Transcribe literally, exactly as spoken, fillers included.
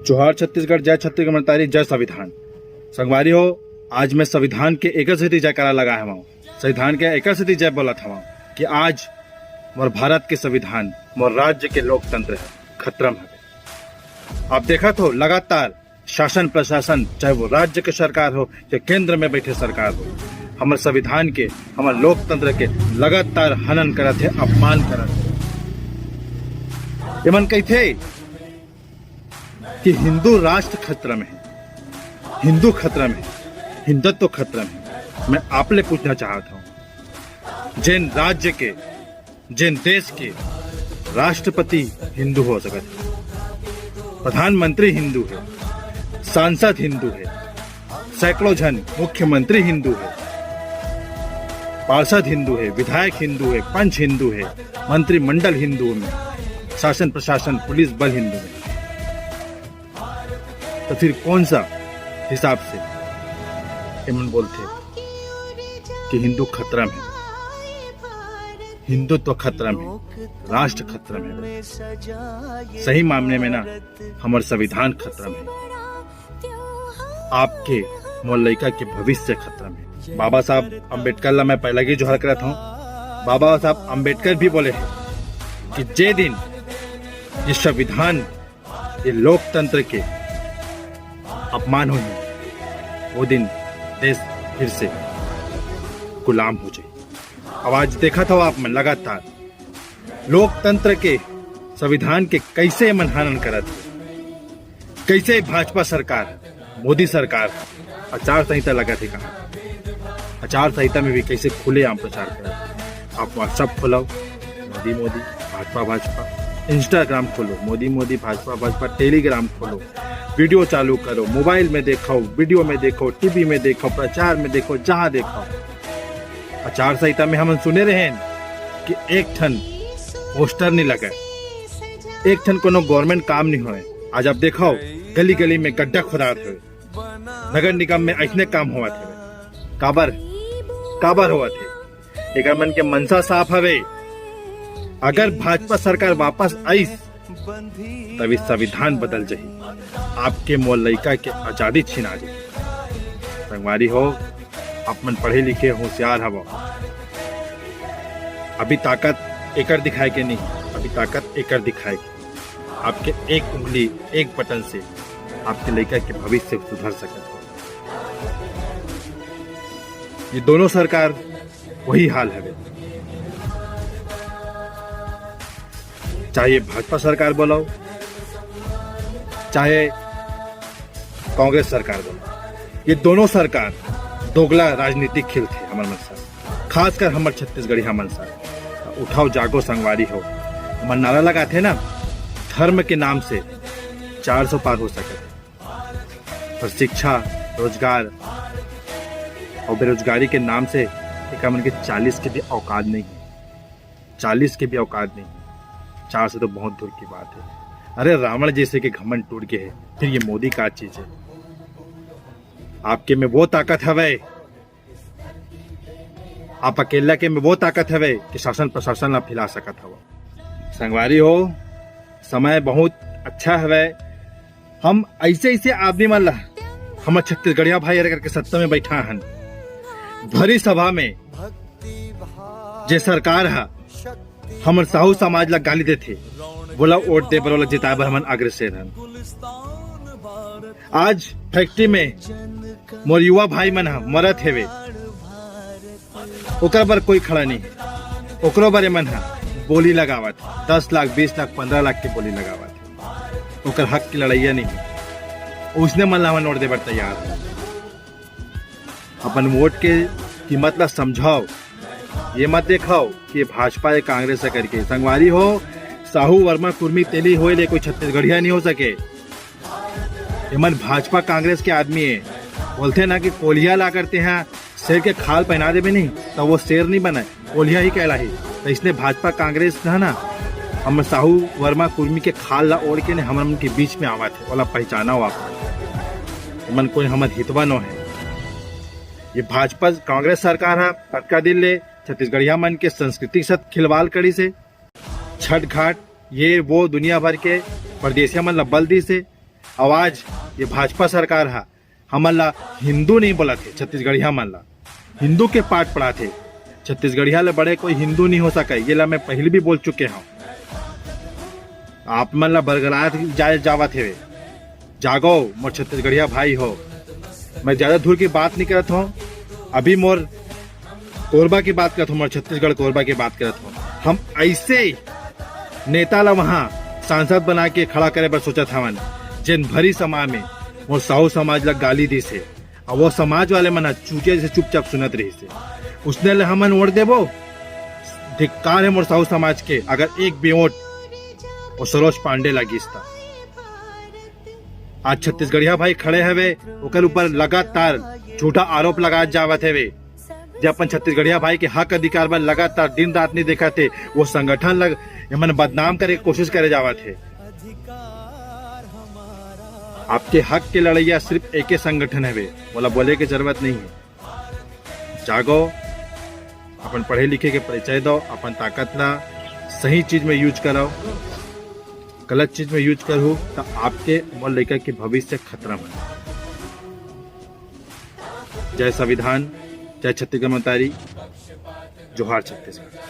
जोहार छत्तीसगढ़, जय छत्तीसगढ़ महतारी, जय संविधान। संगवारी हो, आज मैं संविधान के एकर सेती जयकारा लगाए हवं, संविधान के एकर सेती जय बोलत हवं कि आज मोर भारत के संविधान, मोर राज्य के लोकतंत्र ह खतरा म हवे। आप देखत हो, लगातार शासन प्रशासन, चाहे वो राज्य के सरकार हो या केंद्र में बैठे सरकार हो, हमर संविधान के, हमर लोकतंत्र के लगातार हनन करत हे, अपमान करत हे। एमन कहिथे कि हिंदू राष्ट्र खतरा में हे, हिंदू खतरा में हे, हिंदुत्व खतरा में हे। मैं आप ले पूछना चाहत हवं, जेन राज्य के, जेन देश के राष्ट्रपति हिंदू हो सकत हे, प्रधानमंत्री हिंदू हे, सांसद हिंदू हे, सैकड़ों झन मुख्यमंत्री हिंदू हे, पार्षद हिंदू हे, विधायक हिंदू हे, पंच हिंदू हे, मंत्रिमंडल हिंदू में, शासन प्रशासन, पुलिस बल हिंदू में, तो फिर कौन सा हिसाब से एमन बोलथे कि हिंदू खतरा में, हिंदुत्व खतरा में, राष्ट्र खतरा में? सही मामले में ना, हमर संविधान खतरा में, आपके मोर लइका के भविष्य खतरा में। बाबा साहब अम्बेडकर ला मैं पहला ही जोहार करत हूँ। बाबा साहब अम्बेडकर भी बोले हैं कि जे दिन ये संविधान, ये लोकतंत्र के अपमान होही, वो दिन देश फिर से गुलाम हो जाए। अब आज देखत हो आप मन लगातार लोकतंत्र के, संविधान के कैसे मनहानन करत हे, कैसे भाजपा सरकार, मोदी सरकार आचार संहिता लगा थे कहा, आचार संहिता में भी कैसे खुलेआम प्रचार करत हे। आप WhatsApp खोलो, मोदी मोदी, भाजपा भाजपा, Instagram खोलो, मोदी मोदी, भाजपा भाजपा, Telegram खोलो, वीडियो चालू करो, मोबाइल में देखो, वीडियो में देखो, टीवी में देखो, प्रचार में देखो, जहां देखो। आचार संहिता में हमन सुने रहेन कि एक ठन पोस्टर नहीं लगे, एक ठन कोनो गवर्नमेंट काम नहीं होए। आज आप देखो, गली गली में गड्ढा खोदात होए, नगर निगम में ऐसने काम होवत हवे। काबर, काबर होवत हे? एकर मन के मनसा साफ हवे। अगर भाजपा सरकार वापस आईस, तभी संविधान बदल जाही, आपके मोर लइका के आजादी छिना जाही। संगवारी हो, आप मन पढ़े लिखे होशियार हवो, अभी ताकत एकर दिखाए के नहीं, अभी ताकत एकर दिखाए के। आपके एक उंगली, एक बटन से आपके लइका के भविष्य सुधर सकत हे। ये दोनों सरकार वही हाल हवे, चाहे भाजपा सरकार बोलो, चाहे कांग्रेस सरकार बोलो, ये दोनों सरकार दोगला राजनीति खेलथे हमर मन साथ, खासकर हमर छत्तीसगढ़िया मन साथ। उठाओ जागो संगवारी हो, हमर नारा लगाथे ना, धर्म के नाम से चार सौ पार हो सकत हे, पर शिक्षा, रोजगार और बेरोजगारी के नाम से एकर मन के चालीस के भी औकात नहीं हे, चालीस के भी औकात नहीं हे। चार सौ तो बहुत दूर की बात हे। अरे, रावण जैसे के घमंड टूट गे हे, फिर ये मोदी का चीज हे? आपके में वो ताकत हवे, आप अकेला के में वो ताकत हवे कि शासन प्रशासन ला फैला सकत हवो। संगवारी हो, समय बहुत अच्छा हवे। हम ऐसे ऐसे आदमी मन ला, हमर छत्तीसगढ़िया भाई हरे करके सत्ता में बैठा हन, भरी सभा में जे सरकार हा हमर साहू समाज ला गाली देथे, वोला वोट दे बर, वोला जिताए बर हमन अग्रसर हन। आज फैक्ट्री में मोर युवा भाई मन ह मरत हेवे, ओकर बर कोई खड़ा नहीं हे। ओकरो बर एमन ह बोली लगावत, दस लाख, बीस लाख, पन्द्रह लाख के बोली लगावत, ओकर हक के लड़ैया नहीं हे। उसने मन ला हमन वोट दे बर तैयार हन। अपन वोट के कीमत ला समझाओ, ये मत देखाओ कि ये भाजपा हे, कांग्रेस हे करके। संगवारी हो, साहू, वर्मा, कुर्मी, तेली होए ले कोई छत्तीसगढ़िया नहीं हो सके। एमन भाजपा कांग्रेस के आदमी हे। बोलथे ना कि कोलिया ला करते हैं, शेर के खाल पहना देबे नहीं, तो वो शेर नहीं बने, कोलिया ही कहलाही। तो इसने भाजपा कांग्रेस ना, ना, हम साहू, वर्मा, कुर्मी के खाल ला ओढ़ के ने हमन के बीच में आवत हे, ओला पहचाना हो आप। एमन कोई हमर हितवा नो हे। ये भाजपा कांग्रेस सरकार ह कतका दिन ले छत्तीसगढ़िया मन के संस्कृति के साथ खिलवाड़ करिस हे। छठ घाट, ये वो दुनिया भर के परदेसिया मन ला बल दिस हे। आवाज, ये भाजपा सरकार हा हमन ला हिंदू नहीं बोलत हे, छत्तीसगढ़िया मन ला हिंदू के पाठ पढ़ाथे। छत्तीसगढ़िया ले बड़े कोई हिंदू नहीं हो सके, ये ला मैं पहले भी बोल चुके हूँ। आप मन ला बरगलात जाए जावत हेवे। जागो मोर छत्तीसगढ़िया भाई हो। मैं ज्यादा दूर की बात नहीं करत हूँ, अभी मोर कोरबा की बात करत हूँ, मोर छत्तीसगढ़ कोरबा की बात करत हूँ। हम ऐसे नेता ला वहाँ सांसद बना के खड़ा करे बर सोचत हवन, जेन भरी समा में मोर साहू समाज ला गाली दिस हे, और वो समाज वाले मन ह चूतिया जैसे चुपचाप सुनत रहिस हे। उसने ले हमन वोट देबो? धिक्कार है मोर साहू समाज के, अगर एक भी वोट वो सरोज पांडे ला गिस ता। आज छत्तीसगढ़िया भाई खड़े हवे, ओकर ऊपर लगातार झूठा आरोप लगात जावत हवे। जे अपन छत्तीसगढ़िया भाई के हक अधिकार बर लगातार दिन रात नहीं देखत हे, वो संगठन ला हमन बदनाम करे के कोशिश करे जावत हे। आपके हक के लड़ैया सिर्फ एके संगठन हवे, ओला बोले के जरूरत नहीं है। जागो, अपन पढ़े लिखे के परिचय दो, अपन ताकत ला सही चीज में यूज करो। गलत चीज में यूज करहू तो आपके मोर लइका के भविष्य खतरा में। जय संविधान, जय छत्तीसगढ़ महतारी, जोहार छत्तीसगढ़।